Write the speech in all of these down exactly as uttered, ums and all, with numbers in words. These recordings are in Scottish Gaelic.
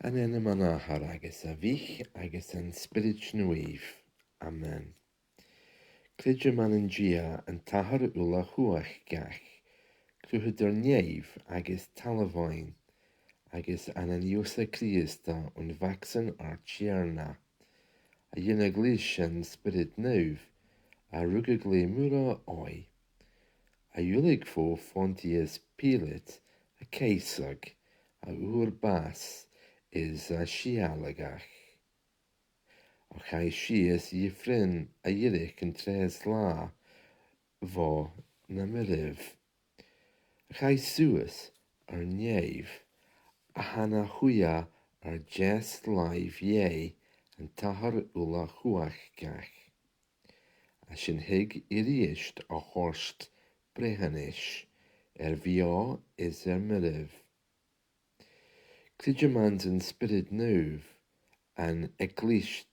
An ainm an Athar agus a' Mhic agus an Spioraid Naoimh. Amen. Creideam ann an Dia, an t-Athair uile-chumhachdach, Cruthaidhear nèimh agus talmhainn, agus ann an Ìosa Crìosda, aon Mhac-san ar Tighearna, a ghineadh leis an Spiorad Naomh, a rugadh le Moire Òigh, a dh'fhuiling fo Phontius Pilat, a cheusadh, a fhuair bàs is a sìoladh, a chaidh sìos dha fhèin a dh'fhuireach an treas là bho na mairbh, a chaidh suas air nèamh, a tha na shuidhe air deas làimh Dhè an t-Athar uile-chumhachdach, a' sin thig a-rithist a thoirt breitheanas air bheò is air mairbh. Creideam anns an Spiorad Naomh, an Eaglais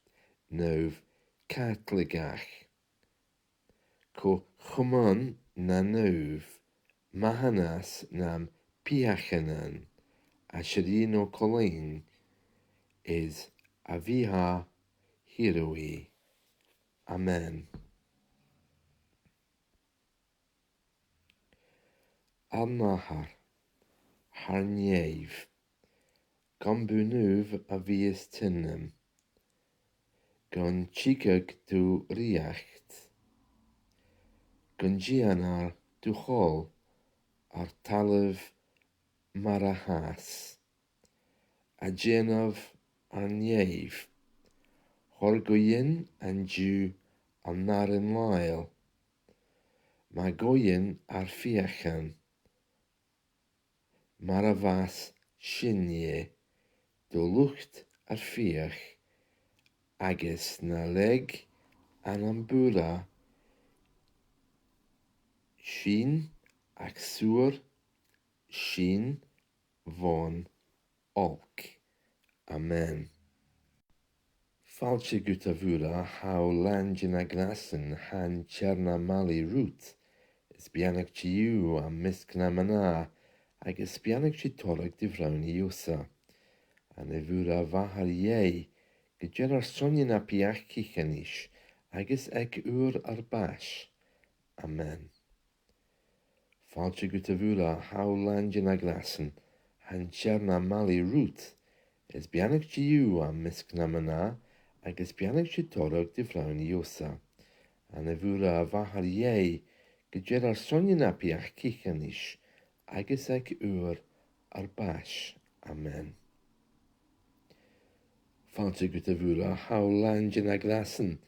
Naomh Chaitligeach, co-chomann nan naomh, maitheanas nam peacannan, a' sìorraidh nan coltach is a' bheatha shìorraidh. Amen. Ar n-Athair, a tha air nèamh, gum bu naomh a bhios t' ainm, gun tigeadh do rìoghachd, gun dèanar do thoil air talamh mar a thathas a' dèanamh air nèamh. Thoir dhuinn an-diugh ar n-aran làitheil. Math dhuinn ar fiachan, mar a mhathas sinne do luchd ar fiach, agus na leig ann am buaireadh sinn, ach saor sinn bhon olc. Amen. Fàilte dhut, a Mhoire, tha thu làn de na gràsan, tha an Tighearna maille riut. Is beannaichte thu am measg nam mnà, agus is beannaichte toradh do bhronn, Ìosa. A Naomh Mhoire, a Mhàthair Dhè, guidh air ar son-ne na peacaich a-nis, agus aig uair ar bàis. Amen. Fàilte dhut, a Mhoire, tha thu làn de na gràsan, tha an Tighearna maille riut. Is beannaichte thu am measg nam mnà, agus is beannaichte toradh do bhronn, Ìosa. A Naomh Mhoire, a Mhàthair Dhè, guidh air ar son-ne na peacaich a-nis, agus aig uair ar bàis. Amen. Fàilte dhut, a Mhoire, tha thu làn de na gràsan,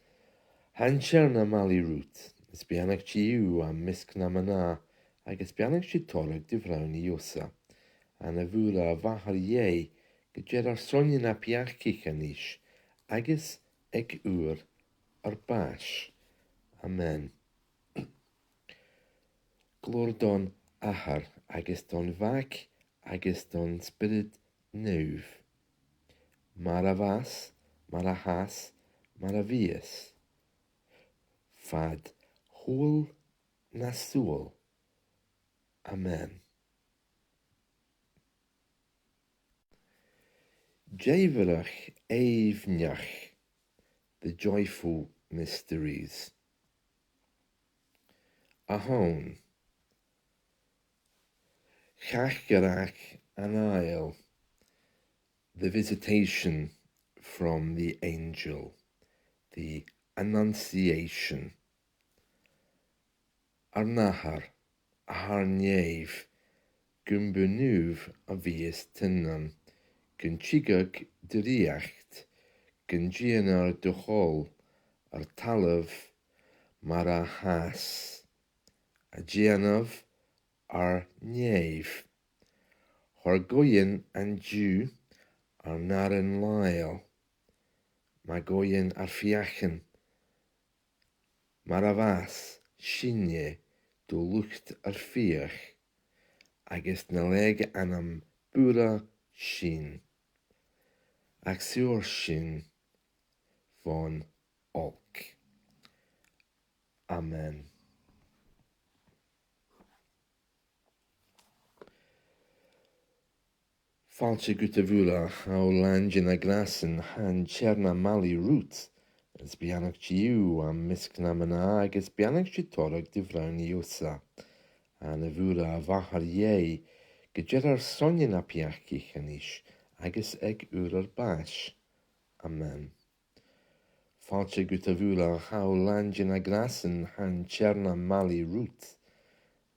tha an Tighearna maille riut. Is beannaichte thu am measg nam mnà, agus is beannaichte toradh do bhronn, Ìosa. A Naomh Mhoire, a Mhàthair Dhè, guidh air ar son-ne na peacaich a-nis, agus aig uair ar bàis. Amen. Glòir don Athair, agus don Mhac, agus don Spiorad Naomh, mar a bha, mar a thathas, mar a bhitheas, fad shaoghal nan saoghal. Amen. Dèidheadh aoibhneach, the joyful mysteries. A h-aon. Chathraichean an Fhàil, the visitation from the angel, the annunciation. Ar n-Athair, a tha air nèamh, gum bu naomh a bhios t' ainm, gun tigeadh do rìoghachd, gun dèanar do thoil air talamh mar a thathas a' dèanamh air nèamh. Thoir dhuinn an-diugh ar n-aran làitheil. Math dhuinn ar fiachan, mar a mhathas sinne do luchd ar fiach, agus na leig ann am buaireadh sinn, ach saor sinn bhon olc. Amen. Fàilte dhut, a Mhoire, tha thu làn de na gràsan, tha an Tighearna maille riut. Is beannaichte thu am measg nam mnà, agus beannaichte toradh do bhronn Ìosa. A Naomh Mhoire, a Mhàthair Dhè, guidh air ar son-ne na peacaich a-nis agus aig uair ar bàis. Amen. Fàilte dhut, a Mhoire, tha thu làn de na gràsan, tha an Tighearna maille riut.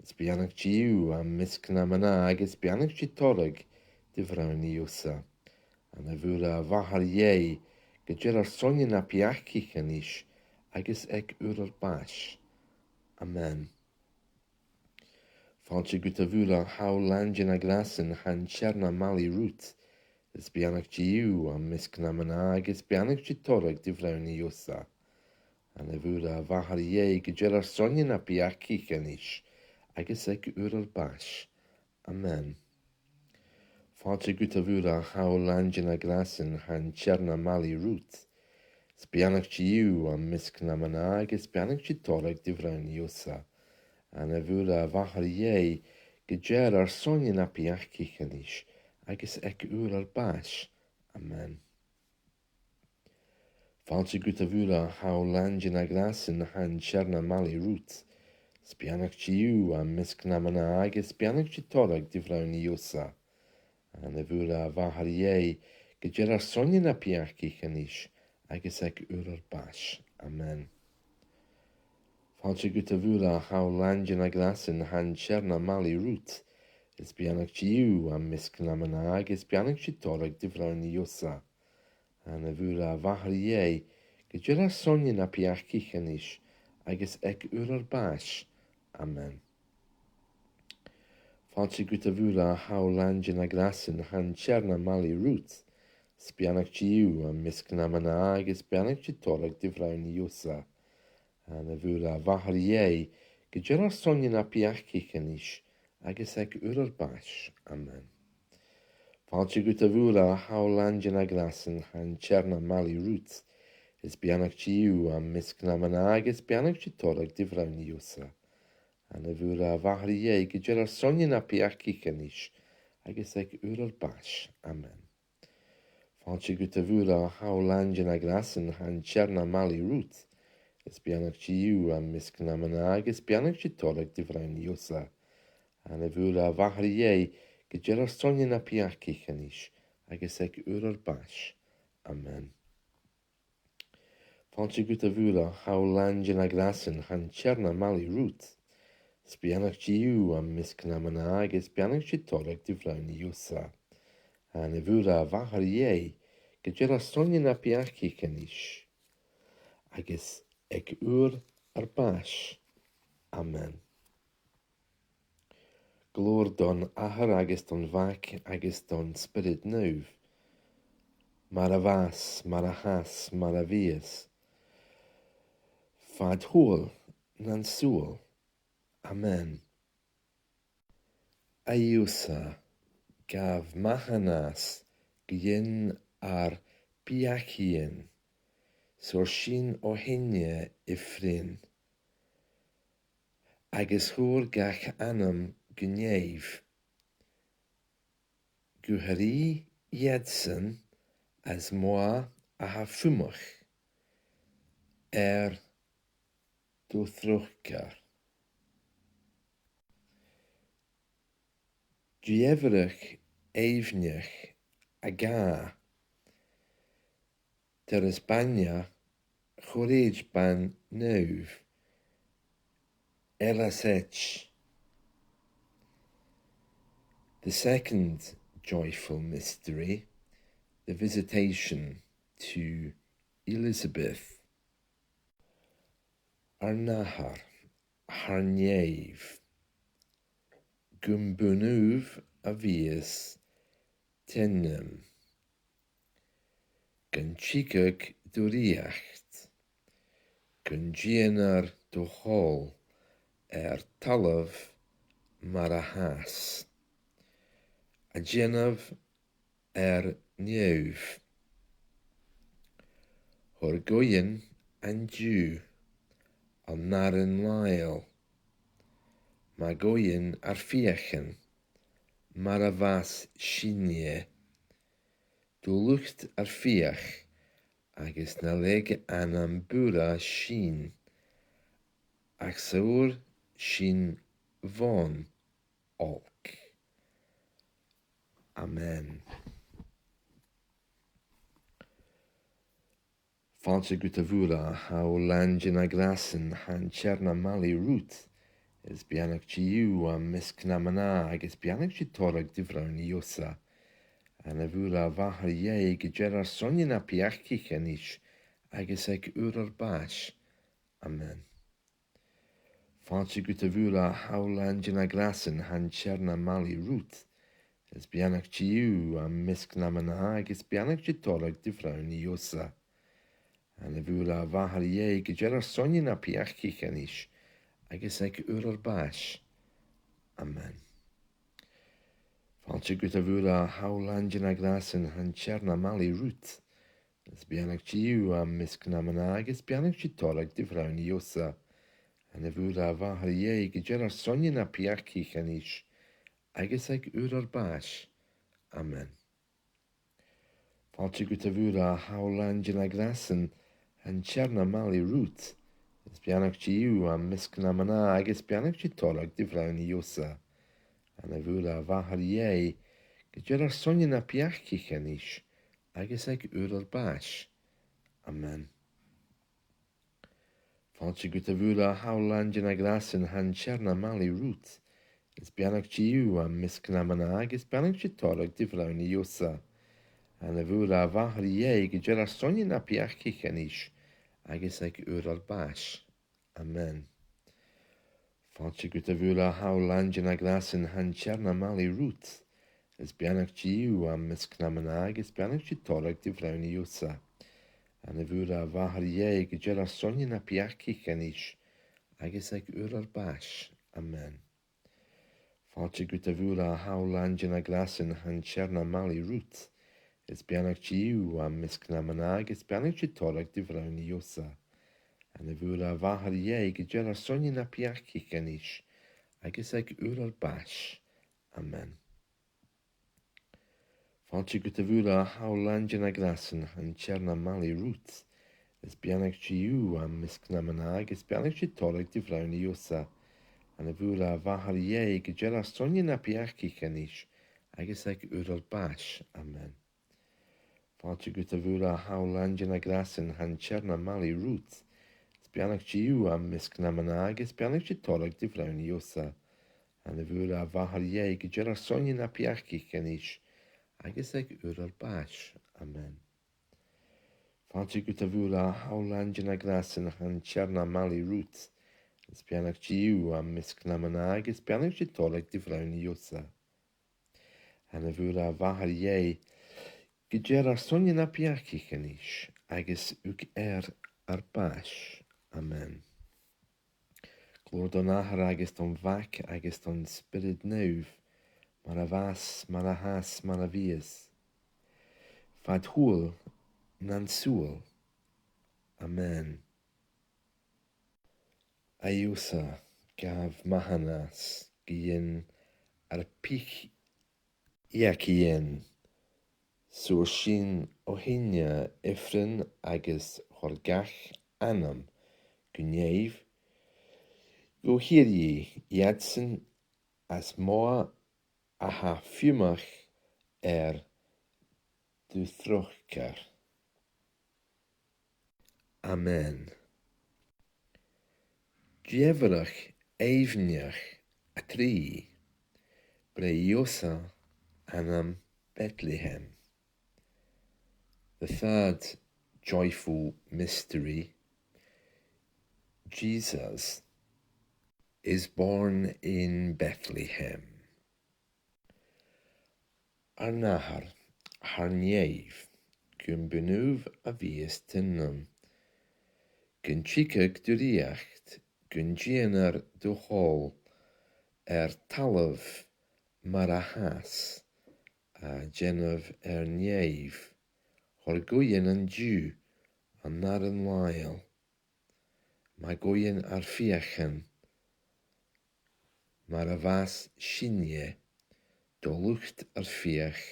Is beannaichte thu am measg nam mnà, agus beannaichte toradh do bhronn Ìosa. A Naomh Mhoire, a Mhàthair Dhè, guidh air ar son-ne na peacaich a-nis agus aig uair ar bàis. Amen. Fàilte dhut, a Mhoire, tha thu làn de na gràsan, tha an Tighearna maille riut. Is beannaichte thu am measg nam mnà, agus beannaichte toradh do bhronn Ìosa. A Naomh Mhoire, a Mhàthair Dhè, guidh air ar son-ne na peacaich a-nis agus aig uair ar bàis. Amen. Fàilte dhut, a Mhoire, tha thu làn de na gràsan, tha an Tighearna maille riut. Is beannaichte thu am measg nam mnà, agus beannaichte toradh do bhronn Ìosa. A Naomh Mhoire, a Mhàthair Dhè, guidh air ar son-ne na peacaich a-nis agus aig uair ar bàis. Amen. Fàilte dhut, a Mhoire, tha thu làn de na gràsan, tha an Tighearna maille riut. Is beannaichte thu am measg nam mnà, agus beannaichte toradh do bhronn Ìosa. A Naomh Mhoire, a Mhàthair Dhè, guidh air ar son-ne na peacaich a-nis agus aig uair ar bàis. Amen. Fàilte dhut, a Mhoire, tha thu làn de na gràsan, tha an Tighearna maille riut. Is beannaichte thu am measg nam mnà, agus beannaichte toradh do bhronn Ìosa. A Naomh Mhoire, a Mhàthair Dhè, guidh air ar son-ne na peacaich a-nis agus aig uair ar bàis. Amen. Fàilte dhut, a Mhoire, tha thu làn de na gràsan, tha an Tighearna maille riut. Is beannaichte thu am measg nam mnà, agus beannaichte toradh do bhronn Ìosa. A Naomh Mhoire, a Mhàthair Dhè, guidh air ar son-ne na peacaich a-nis agus aig uair ar bàis. Amen. Fàilte dhut, a Mhoire, tha thu làn de na gràsan, tha an Tighearna maille riut. Is beannaichte thu am measg nam mnà, agus beannaichte toradh do bhronn Ìosa. A Naomh Mhoire, a Mhàthair Dhè, guidh air ar son-ne na peacaich a-nis agus aig uair ar bàis. Amen. Fàilte dhut, a Mhoire, tha thu làn de na gràsan, tha an Tighearna maille riut. Is beannaichte thu am measg nam mnà, agus beannaichte toradh do bhronn Ìosa. A Naomh Mhoire, a Mhàthair Dhè, guidh air ar son-ne na peacaich a-nis agus aig uair ar bàis. Amen. Fàilte dhut, a Mhoire, tha thu làn de na gràsan, tha an Tighearna maille riut. Is beannaichte thu am measg nam mnà, agus beannaichte toradh do bhronn Ìosa. A Naomh Mhoire, a Mhàthair Dhè, guidh air ar son-ne na peacaich a-nis agus aig uair ar bàis. Amen. Glòir don Athair agus don Mhac agus don Spiorad Naomh, mar a bha, mar a tha, mar a bhitheas, fad shaoghal nan saoghal. Amen. A Ìosa, gabh mathanas gu dheidhinn ar peacaidhean, 's thoir sinn o sheine, Ifrinn, agus thoir gach anam gu nèamh, gu h-àraidh iadsan as motha a tha fumadh air do thròcair. Diamhraichean aoibhneach a dhà, turas bainne, chòmhradh ban naomh, L S H. The second joyful mystery, the visitation to Elizabeth. Ar n-Athair, thar nèamh, gum bu naomh a bhios t-ainm, gun tigeadh do rìoghachd, gun dèanar do thoil air talamh mar a thathas a' dèanamh air nèamh. Thoir dhuinn an-diugh ar n-aran làitheil, maith dhuinn ar fiachan mar a mhaitheas sinne do luchd ar fiach, agus na leig anam buaireadh sinn, ach saor sinn bhon olc. Amen. Fàilte dhut, a Mhoire, tha thu làn de na gràsan, tha an Tighearna maille riut. Is beannaichte thu am measg nam mnà, agus beannaichte toradh do bhronn, Ìosa. A Naomh Mhoire, a Mhàthair Dhè, guidh air ar son-ne na peacaich a-nis, agus aig uair ar bàis. Amen. Fàilte dhut, a Mhoire, tha thu làn de na gràsan, tha an Tighearna maille riut. Is beannaichte thu am measg nam mnà, agus beannaichte toradh do bhronn, Ìosa. A Naomh Mhoire, a Mhàthair Dhè, guidh air ar son-ne na peacaich a-nis, agus aig uair ar bàis. Amen. Fàilte dhut, a Mhoire, tha thu làn de na gràsan, tha an Tighearna maille riut. Is beannaichte thu am measg nam mnà, agus beannaichte toradh do bhronn, Ìosa. A Naomh Mhoire, a Mhàthair Dhè, guidh air ar son-ne na peacaich a-nis, agus aig uair ar bàis. Amen. Fàilte dhut, a Mhoire, tha thu làn de na gràsan, tha an Tighearna maille riut. Is beannaichte thu am measg nam mnà, agus beannaichte toradh do bhronn, Ìosa. A Naomh Mhoire, a Mhàthair Dhè, guidh air ar son-ne na peacaich a-nis, agus aig uair ar bàis. Amen. Fàilte dhut, a Mhoire, tha thu làn de na gràsan, tha an Tighearna maille riut. Is beannaichte thu am measg nam mnà, agus beannaichte toradh do bhronn, Ìosa. A Naomh Mhoire, a Mhàthair Dhè, guidh air ar son-ne na peacaich a-nis, agus aig uair ar bàis. Amen. Fàilte dhut, a Mhoire, tha thu làn de na gràsan, tha an Tighearna maille riut. Is beannaichte thu am measg nam mnà, agus beannaichte toradh do bhronn, Ìosa. A Naomh Mhoire, a Mhàthair Dhè, guidh air ar son-ne na peacaich a-nis, agus aig uair ar bàis. Amen. Fàilte dhut, a Mhoire, tha thu làn de na gràsan, tha an Tighearna maille riut. Is beannaichte thu am measg nam mnà, agus beannaichte toradh do bhronn, Ìosa. A Naomh Mhoire, a Mhàthair Dhè, guidh air ar son-ne na peacaich a-nis, agus aig uair ar bàis. Amen. Fàilte dhut, a Mhoire, tha thu làn de na gràsan, tha an Tighearna maille riut. Is beannaichte thu am measg nam mnà, agus beannaichte toradh do bhronn, Ìosa. A Naomh Mhoire, a Mhàthair Dhè, guidh air ar son-ne na peacaich a-nis, agus aig uair ar bàis. Amen. Fàilte dhut, a Mhoire, tha thu làn de na gràsan, tha an Tighearna maille riut. Is beannaichte thu am measg nam mnà, agus beannaichte toradh do bhronn, Ìosa. A Naomh Mhoire, a Mhàthair Dhè, guidh air ar son-ne na peacaich a-nis, agus aig uair ar bàis. Amen. Fàilte dhut, a Mhoire, tha thu làn de na gràsan, tha an Tighearna maille riut. Is beannaichte thu am measg nam mnà, agus beannaichte toradh do bhronn, Ìosa. A Naomh Mhoire, a Mhàthair Dhè, guidh air ar son-ne na peacaich a-nis, agus aig uair ar bàis. Amen. Glòir don Athair agus don Mhac agus don Spiorad Naomh, mar a bha 's, mar a tha 's, mar a bhios, fad shaoghal nan saoghal. Amen. A Ìosa, gabh mathanas, guidheam ar peacaidhean, saor sinn o thine ifrinn agus thoir gach anam gu nèamh, gu h-àraidh iadsan as motha a tha fiamhach air do thròcair. Amen. Dìomhaireachd Aoibhneach a trì. Breith Ìosa ann am Bethlehem. The third joyful mystery, Jesus is born in Bethlehem. Ar n-Athair, thar nèamh, gum bu naomh a bhios t' ainm, gun tigeadh do rìoghachd, gun dèanar do thoil, air talamh mar a thathas a' dèanamh air nèamh. Thoir dhuinn an-diugh ar n-aran làitheil. Math dhuinn ar fiachan, mar a mhathas sinne do luchd ar fiach,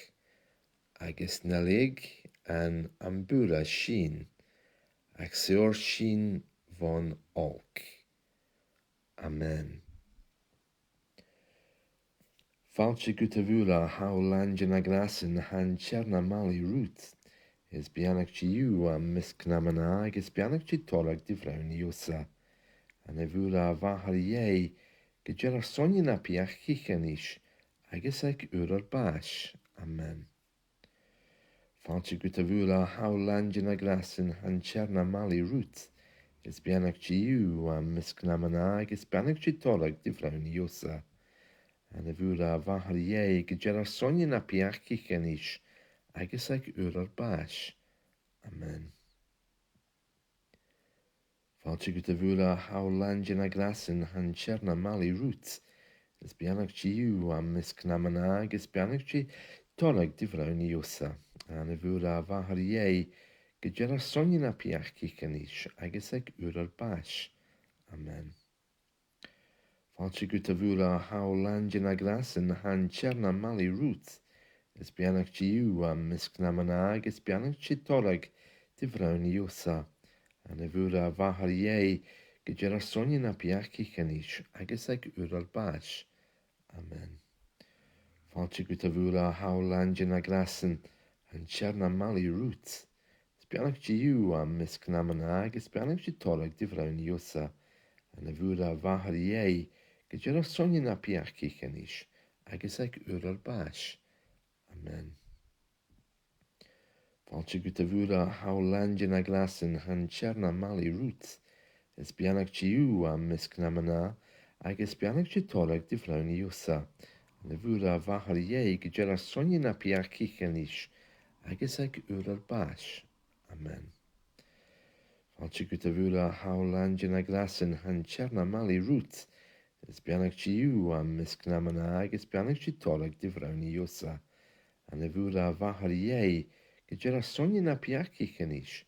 agus na leig an ambaras sinn, ach saor sinn bhon olc. Amen. Fàilte dhut, a Mhoire, tha thu làn de na gràsan, tha an Tighearna maille riut. Is beannaichte thu am measg nam mnà, agus beannaichte toradh do bhronn, Ìosa. A Naomh Mhoire, a Mhàthair Dhè, guidh air ar son-ne na peacaich a-nis, agus aig uair ar bàis. Amen. Fàilte dhut, a Mhoire, tha thu làn de na gràsan, tha an Tighearna maille riut. Is beannaichte thu am measg nam mnà, agus beannaichte toradh do bhronn, Ìosa. A Naomh Mhoire, a Mhàthair Dhè, guidh air ar son-ne na peacaich a-nis, agus aig uair ar bàis. Amen. Fàilte dhut, a Mhoire, tha thu làn de na gràsan, tha an Tighearna maille riut. Is beannaichte thu am measg nam mnà, agus beannaichte toradh do bhronn, Ìosa. A Naomh Mhoire, a Mhàthair Dhè, guidh air ar son-ne na peacaich a-nis, agus aig uair ar bàis. Amen. Fàilte dhut, a Mhoire, tha thu làn de na gràsan, tha an Tighearna maille riut. Is beannaichte thu am measg nam mnà, agus beannaichte toradh do bhronn, Ìosa. A Naomh Mhoire, a Mhàthair Dhè, guidh air ar son-ne na peacaich a-nis, agus aig uair ar bàis. Amen. Fàilte dhut, a Mhoire, tha thu làn de na gràsan, tha an Tighearna maille riut. Is beannaichte thu am measg nam mnà, agus beannaichte toradh do bhronn, Ìosa. A Naomh Mhoire, a Mhàthair Dhè, guidh air ar son-ne na peacaich a-nis, agus aig uair ar bàis. Amen. Fàilte dhut, a Mhoire, tha thu làn de na gràsan, tha an Tighearna maille riut. Is beannaichte thu am measg nam mnà, agus beannaichte toradh do bhronn, Ìosa. A Naomh Mhoire, a Mhàthair Dhè, guidh air ar son-ne na peacaich a-nis, agus aig uair ar bàis. Amen. Fàilte dhut, a Mhoire, tha thu làn de na gràsan, tha an Tighearna maille riut. Is beannaichte thu am measg nam mnà, agus beannaichte toradh do bhronn, Ìosa. A Naomh Mhoire, a Mhàthair Dhè, guidh air ar son-ne na peacaich a-nis,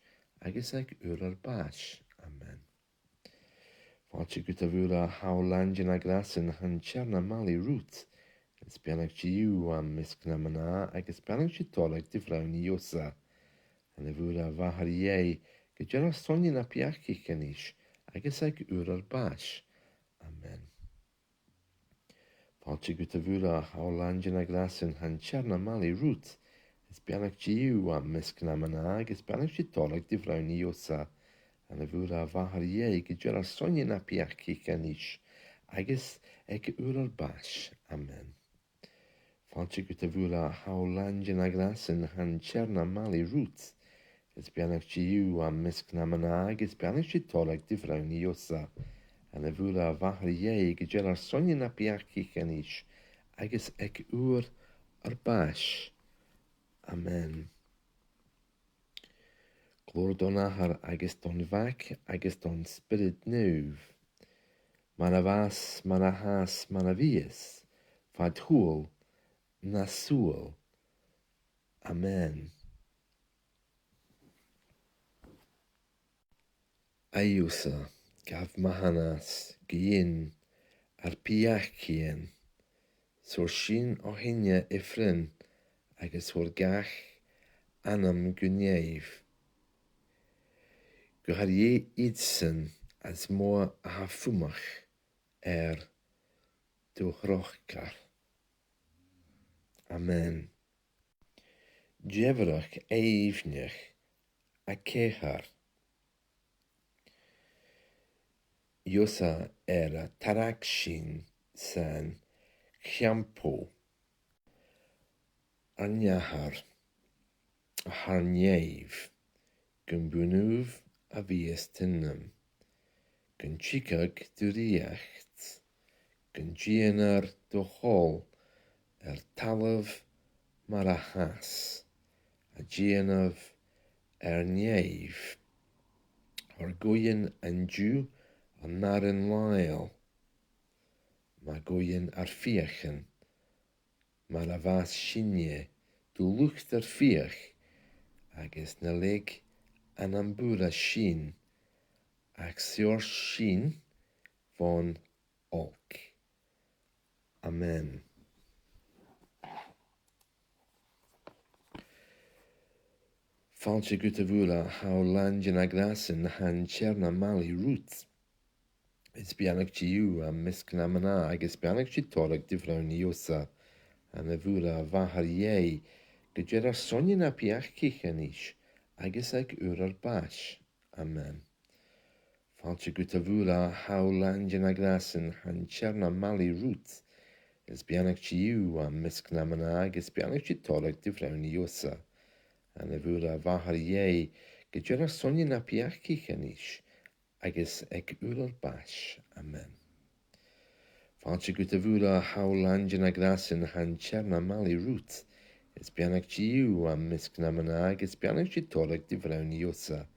agus aig uair ar bàis. Amen. Fàilte dhut, a Mhoire, tha thu làn de na gràsan, tha an Tighearna maille riut. Is beannaichte thu am measg nam mnà, agus beannaichte toradh do bhronn, Ìosa. A Naomh Mhoire, a Mhàthair Dhè, guidh air ar son-ne na peacaich a-nis, agus aig uair ar bàis. Amen. Fàilte dhut, a Mhoire, tha thu làn de na gràsan, tha an Tighearna maille riut. Is beannaichte thu am measg nam mnà, agus beannaichte toradh do bhronn, Ìosa. A Naomh Mhoire, a Mhàthair Dhè, guidh air ar son-ne na peacaich a-nis, agus aig uair ar bàis. Amen. Fàilte dhut, a Mhoire, tha thu làn de na gràsan, tha an Tighearna maille riut. Is beannaichte thu am measg nam mnà, agus beannaichte toradh do bhronn, Ìosa. A Naomh Mhoire, a Mhàthair Dhè, guidh air ar son-ne na peacaich a-nis, agus aig uair ar bàis. Amen. Glòir don Athair agus don Mhac agus don Spiorad Naomh, mar a bha 's mar a tha 's mar a bhitheas, fad shaoghal nan saoghal. Amen. A Ìosa, gabh mathanas gu dheidhinn ar peacaidhean, 's thoir sinn o shin-ne Ifrinn agus thoir gach anam gu nèamh, gu h-àraidh iadsan as motha a tha fumail air do thròcair. Amen. Dèireadh Aoibhneach a ceithir. Ìosa air an tarraing sinn san teampall. Ar n-Athair a tha air nèamh, gum bu naomh a bhios t' ainm. Gun tigeadh do rìoghachd, gun dèanar do thoil air talamh mar a thathas a' dèanamh air nèamh. Thoir dhuinn an-diugh ar n-aran làitheil, math dhuinn ar fiachan, mar a mhathas sinne do luchd ar fiach, agus na leig ann am buaireadh sinn, ach saor sinn bhon olc. Amen. Fàilte dhut, a Mhoire, tha thu làn de na gràsan, tha an Tighearna maille riut. Is beannaichte thu am measg nam mnà, agus beannaichte toradh do bhronn Ìosa. A Naomh Mhoire, a Mhàthair Dhè, guidh air ar son-ne na peacaich a-nis, agus aig uair ar bàis. Amen. Fàilte dhut, a Mhoire, tha thu làn de na gràsan, tha an Tighearna maille riut. Is beannaichte thu am measg nam mnà, agus beannaichte toradh do bhronn Ìosa. A Naomh Mhoire, a Mhàthair Dhè, guidh air ar son-ne na peacaich a-nis, agus aig uair ar bàis. Amen. Fàilte dhut, a Mhoire, tha thu làn de na gràsan, tha an Tighearna maille riut. Is beannaichte thu am measg nam mnà, agus beannaichte toradh do bhronn Ìosa.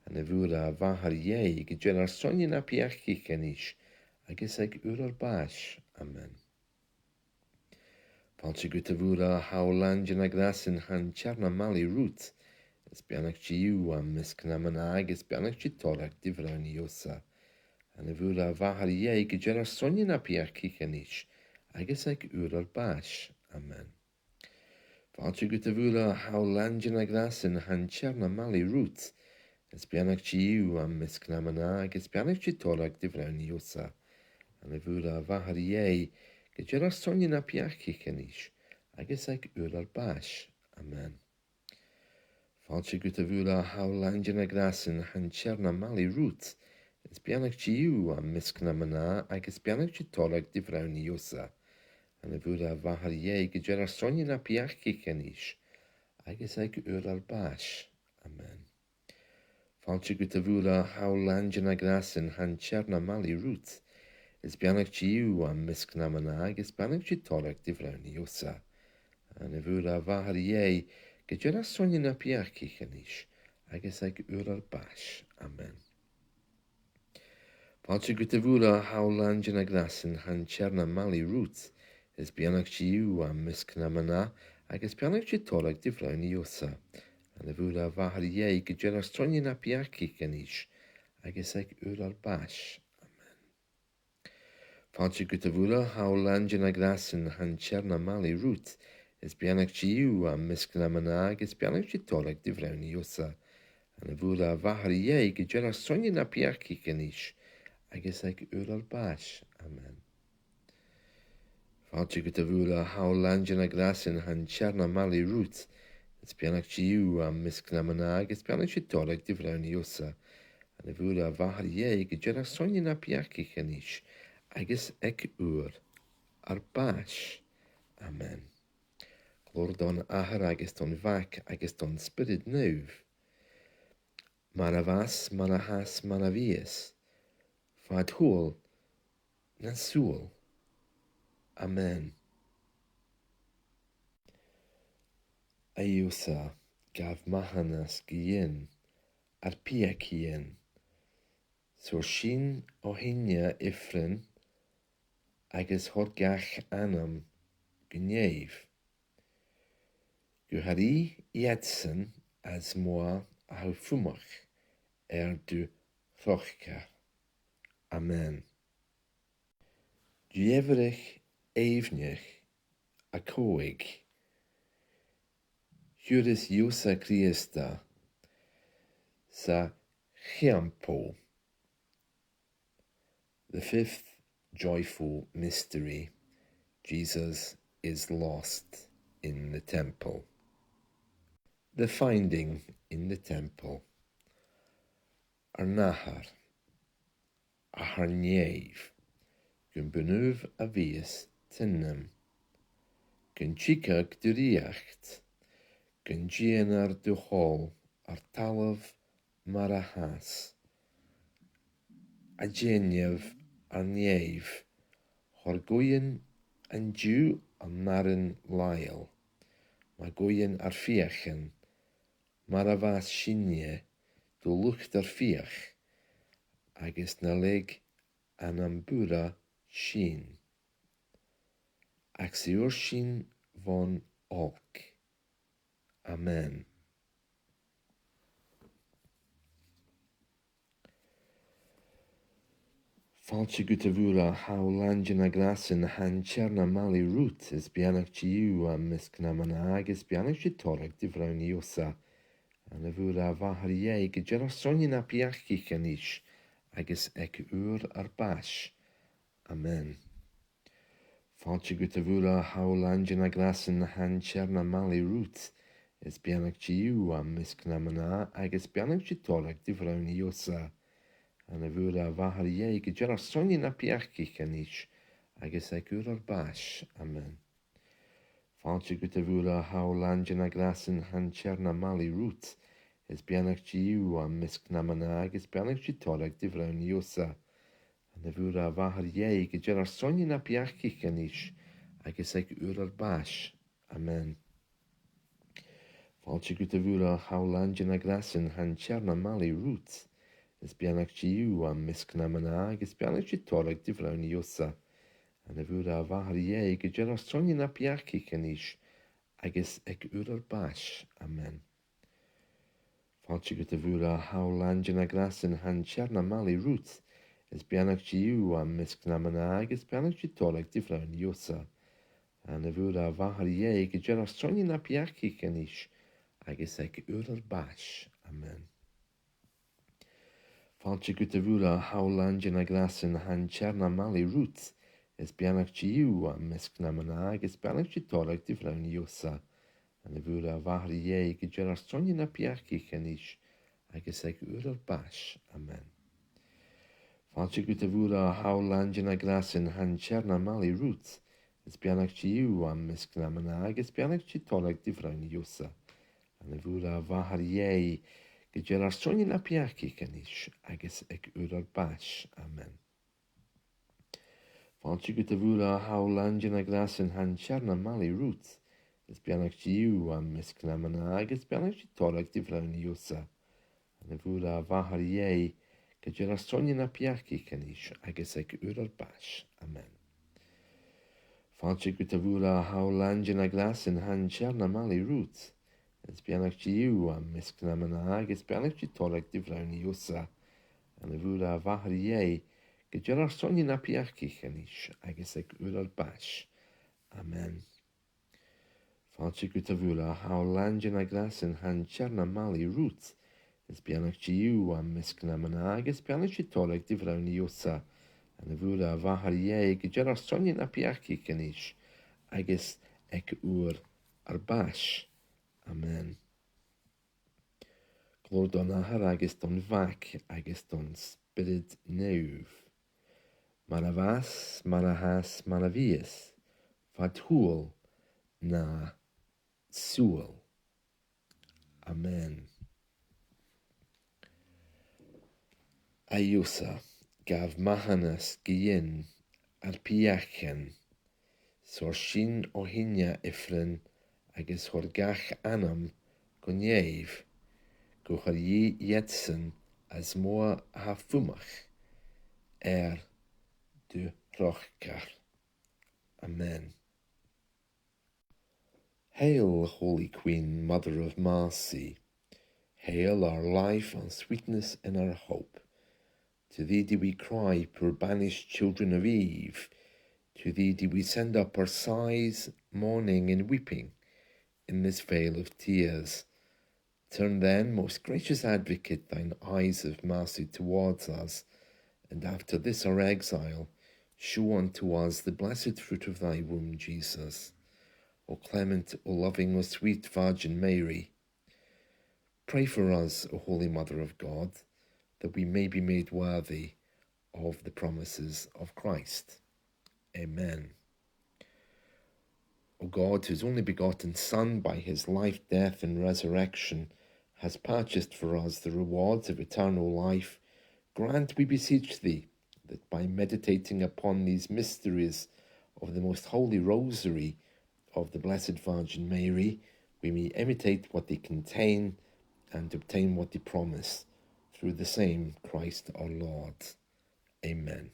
A Naomh Mhoire, a Mhàthair Dhè, guidh air ar son-ne na peacaich a-nis, agus aig uair ar bàis. Amen. Fàilte dhut, a Mhoire, tha thu làn de na gràsan, tha an Tighearna maille riut. Is beannaichte thu am measg nam mnà, agus beannaichte toradh do bhronn Ìosa. A Naomh Mhoire, a Mhàthair Dhè, guidh air ar son-ne na peacaich a-nis, agus aig uair ar bàis. Amen. Fàilte dhut, a Mhoire, tha thu làn de na gràsan, tha an Tighearna maille riut. Is beannaichte thu am measg nam mnà, agus beannaichte toradh do bhronn Ìosa. A Naomh Mhoire, a Mhàthair Dhè, guidh air ar son-ne na peacaich a-nis, agus aig uair ar bàis. Amen. Fàilte dhut, a Mhoire, tha thu làn de na gràsan, tha an Tighearna maille riut. Is beannaichte thu am measg nam mnà, agus beannaichte toradh do bhronn Ìosa. A Naomh Mhoire, a Mhàthair Dhè, guidh air ar son-ne na peacaich a-nis, agus aig uair ar bàis. Amen. Fàilte dhut, a Mhoire, tha thu làn de na gràsan, tha an Tighearna maille riut. Is beannaichte thu am measg nam mnà, agus beannaichte toradh do bhronn Ìosa. A Naomh Mhoire, a Mhàthair Dhè, guidh air ar son-ne na peacaich a-nis, agus aig uair ar bàis. Amen. Fàilte dhut, a Mhoire, tha thu làn de na gràsan, tha an Tighearna maille riut. Is beannaichte thu am measg nam mnà, agus beannaichte toradh do bhronn Ìosa. A Naomh Mhoire, a Mhàthair Dhè, guidh air ar son-ne na peacaich a-nis, agus aig uair ar bàis. Amen. Fàilte dhut, a Mhoire, tha thu làn de na gràsan, tha an Tighearna maille riut. Is beannaichte thu am measg nam mnà, agus beannaichte toradh do bhronn Ìosa. A Naomh Mhoire, a Mhàthair Dhè, guidh air ar son-ne na peacaich a-nis, agus aig uair ar bàis. Amen. Fàilte dhut, a Mhoire, tha thu làn de na gràsan, tha an Tighearna maille riut. Is beannaichte thu am measg nam mnà, agus beannaichte toradh do bhronn Ìosa. A Naomh Mhoire, a Mhàthair Dhè, guidh air ar son-ne na peacaich a-nis, agus aig uair ar bàis. Amen. Glòir don Athair agus don Mhac agus don Spiorad Naomh. Mar a bha, mar a tha, mar a bhitheas, fad shaoghal nan saoghal. Amen. A Ìosa, gabh mathanas dhuinn ar peacaidhean, 's thoir sinn o shinn-ne ifrinn, agus thoir gach anam gu nèamh, gu h-àraidh iadsan as motha a tha a' fuireach air do thròcair. Amen. Dèanamh aoibhneach a còig. Thuras Ìosa Crìosda sa theampall. The fifth joyful mystery, Jesus is lost in the temple. The finding in the temple. Ar n-Athair, a tha air nèamh, gum bu naomh a bhios t' ainm, gun tigeadh do rìoghachd, gun dèanar do thoil air talamh mar a thathas a' dèanamh air nèamh. Thoir dhuinn an-diugh ar n-aran làitheil, math dhuinn ar fiachan, mar a mhathas sinne do luchd ar fiach, agus na leig ann am buaireadh sinn, ach 's iarr sinn bhon olc. Amen. Fàilte dhut, a Mhoire, tha thu làn de na gràsan, tha an Tighearna maille riut, is beannaichte thu am measg nam mnà, agus beannaichte toradh do bhronn Ìosa. Ann a bhur a Mhàthair Dhè, gu dearbh air son na peacaich a-nis, agus aig uair ar bàis. Amen. Fàilte dhut, a Mhoire, tha thu làn de na gràsan, tha an Tighearna maille riut. Is beannaichte thu am measg nam mnà, agus beannaichte toradh do bhronn, Ìosa. Ann a bhur a Mhàthair Dhè, gu dearbh air son na peacaich a-nis, agus aig uair ar bàis. Amen. Fàilte dhut, a Mhoire, tha thu làn de na gràsan, tha an Tighearna maille riut. Is beannaichte thu am measg nam mnà, agus beannaichte toradh do bhronn, Ìosa. Ann a bhur a Mhàthair Dhè, gu dearbh air son na peacaich a-nis, agus aig uair ar bàis. Amen. Fàilte dhut, a Mhoire, tha thu làn de na gràsan, tha an Tighearna maille riut. Is beannaichte thu am measg nam mnà, agus beannaichte toradh do bhronn, Ìosa. Ann a bhur a Mhàthair Dhè, gu dearbh air son na peacaich a-nis, agus aig uair ar bàis. Amen. Fàilte dhut, a Mhoire, tha thu làn de na gràsan, tha an Tighearna maille riut. Is beannaichte thu am measg nam mnà, agus beannaichte toradh do bhronn, Ìosa. Ann a bhur a Mhàthair Dhè, gu dearbh air son na peacaich a-nis, agus aig uair ar bàis. Amen. Fàilte dhut, a Mhoire, tha thu làn de na gràsan, tha an Tighearna maille riut. Is beannaichte thu am measg nam mnà, agus beannaichte toradh do bhronn, Ìosa. Ann a bhur a Mhàthair Dhè, gu dearbh air son na peacaich a-nis, agus aig uair ar bàis. Amen. Fàilte dhut, a Mhoire, tha thu làn de na gràsan, tha an Tighearna maille riut. Is beannaichte thu am measg nam mnà, agus beannaichte toradh do bhronn, Ìosa. Ann a bhur a Mhàthair Dhè, gu dearbh air son na peacaich a-nis, agus aig uair ar bàis. Amen. Fàilte dhut, a Mhoire, tha thu làn de na gràsan, tha an Tighearna maille riut. Is beannaichte thu am measg nam mnà, agus beannaichte toradh do bhronn, Ìosa. Ann a bhur a Mhàthair Dhè, gu dearbh air son na peacaich a-nis, agus aig uair ar bàis. Amen. Fàilte dhut, a Mhoire, tha thu làn de na gràsan, tha an Tighearna maille riut. Is beannaichte thu am measg nam mnà, agus beannaichte toradh do bhronn, Ìosa. Ann a bhur a Mhàthair Dhè, gu dearbh air son na peacaich a-nis, agus aig uair ar bàis. Amen. Fàilte dhut, a Mhoire, tha thu làn de na gràsan, tha an Tighearna maille riut. Is beannaichte thu am measg nam mnà, agus beannaichte toradh do bhronn, Ìosa. Ann a bhur a Mhàthair Dhè, gu dearbh air son na peacaich a-nis, agus aig uair ar bàis. Amen. Glòir don Athair agus don Mhac agus don Spiorad Naomh. Mar a bha, mar a tha, mar a bhios, fad shaoghal nan saoghal. Amen. A Dhia, gabh mathanas dhuinn ar peacaich, 's thoir sinn o shinn-ne ifrinn, agus thoir gach anam gu nèamh, gun cuir thu iadsan as motha a tha fumadh air do thròcair. Amen. Hail, Holy Queen, Mother of Mercy. Hail our life, our sweetness, and our hope. To thee do we cry, poor banished children of Eve. To thee do we send up our sighs, mourning and weeping, in this vale of tears. Turn then, most gracious Advocate, thine eyes of mercy towards us, and after this our exile, show unto us the blessed fruit of thy womb, Jesus. O clement, O loving, O sweet Virgin Mary, pray for us, O Holy Mother of God, that we may be made worthy of the promises of Christ. Amen. O God, whose only begotten Son, by his life, death, and resurrection, has purchased for us the rewards of eternal life, grant, we beseech thee, that by meditating upon these mysteries of the most holy Rosary of the Blessed Virgin Mary, we may imitate what they contain and obtain what they promise, through the same Christ our Lord. Amen.